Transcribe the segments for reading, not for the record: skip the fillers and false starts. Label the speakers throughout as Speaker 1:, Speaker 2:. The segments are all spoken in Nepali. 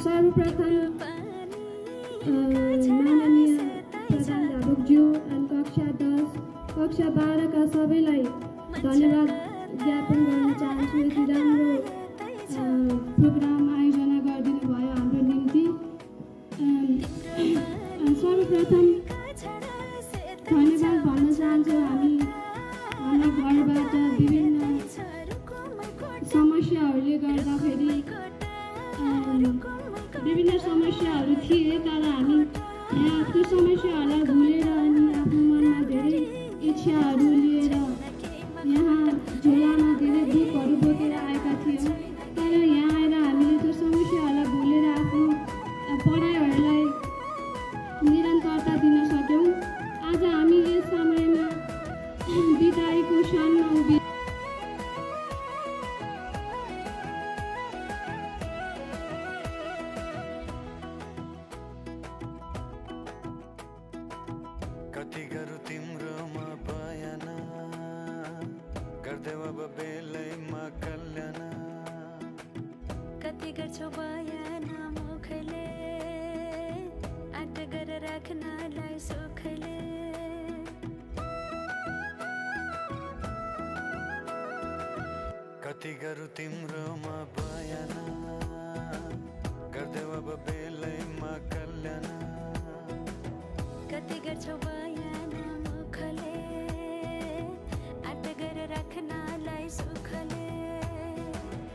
Speaker 1: सर्वप्रथम माननीय प्रधानाध्यापकज्यू अनि कक्षा 12 का सबैलाई धन्यवाद ज्ञापन गर्न चाहन्छु। यति राम्रो प्रोग्राम आयोजना गरिदिनु भयो हाम्रो निम्ति। सर्वप्रथम धन्यवाद भन्न चाहन्छु। हाम्रो घरबाट विभिन्न समस्याहरूले गर्दाखेरि विभिन्न समस्याहरू थिए, तर हामी यहाँ त्यो समस्याहरूलाई भुलेर अनि आफ्नो मनमा धेरै इच्छाहरू लिएर यहाँ झोलामा धेरै दुःखहरू बोकेर आएका थियौँ। तर यहाँ आएर हामीले त्यो समस्याहरूलाई भुलेर आफ्नो पढाइहरूलाई निरन्तरता दिन सक्यौँ। आज हामी यस समयमा विदाईको क्षणमा उभिएर
Speaker 2: कति गरौँ तिम्रोमा बयान गर्देऊ अब बेलैमा कल्याण
Speaker 3: कति गर्छौ बयान मुखले आँट गरेर राख्नलाई सुखले
Speaker 2: कति गरौँ तिम्रोमा बयान गर्देऊ अब बेलैमा कल्याण
Speaker 3: कति गर्छौ बयान मुखले आँट गरेर राख्नलाई सुखले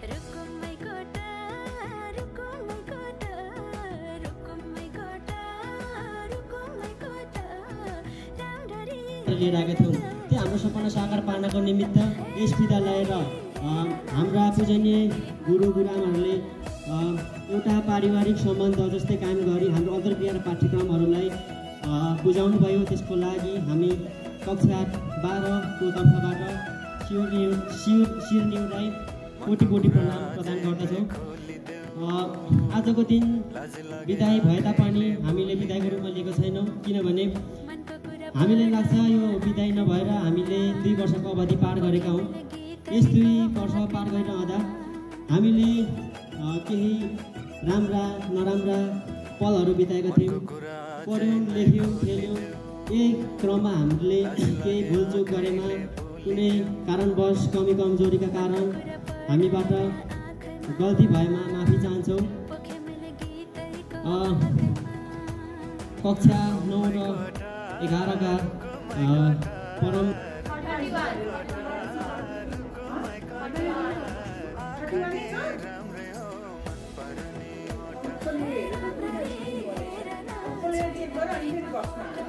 Speaker 3: रुकुमै कोटा रुकुमै कोटा रुकुमै कोटा रुकुमै कोटा राम्ररी
Speaker 4: लिएर आएका थियौँ। त्यो हाम्रो सपना साकार पार्नको निमित्त यस विद्यालय र हाम्रा पूजनीय गुरु गुरुआमाहरूले एउटा पारिवारिक सम्बन्ध जस्तै कायम गरी हाम्रो अन्तर्क्रिया पाठ्यक्रमहरूलाई बुझाउनु भयो। त्यसको लागि हामी कक्षा 12 को तर्फबाट शिरनिउलाई कोटि कोटि प्रणाम प्रदान गर्दछौँ। आजको दिन विदाई भए तापनि हामीले विदाईको रूपमा लिएको छैनौँ, किनभने हामीलाई लाग्छ यो विदाई नभएर हामीले 2 वर्षको अवधि पार गरेका हौँ। यस 2 वर्ष पार गरिरहँदा हामीले केही राम्रा नराम्रा पलहरू बिताएका थियौँ। पढ्यौँ, लेख्यौँ, खेल्यौँ। यही क्रममा हामीले केही भुलचुक गरेमा कुनै कारणवश कमी कमजोरीका कारण हामीबाट गल्ती भएमा माफी चाहन्छौँ। कक्षा 9 र 11 का परम
Speaker 5: Gracias.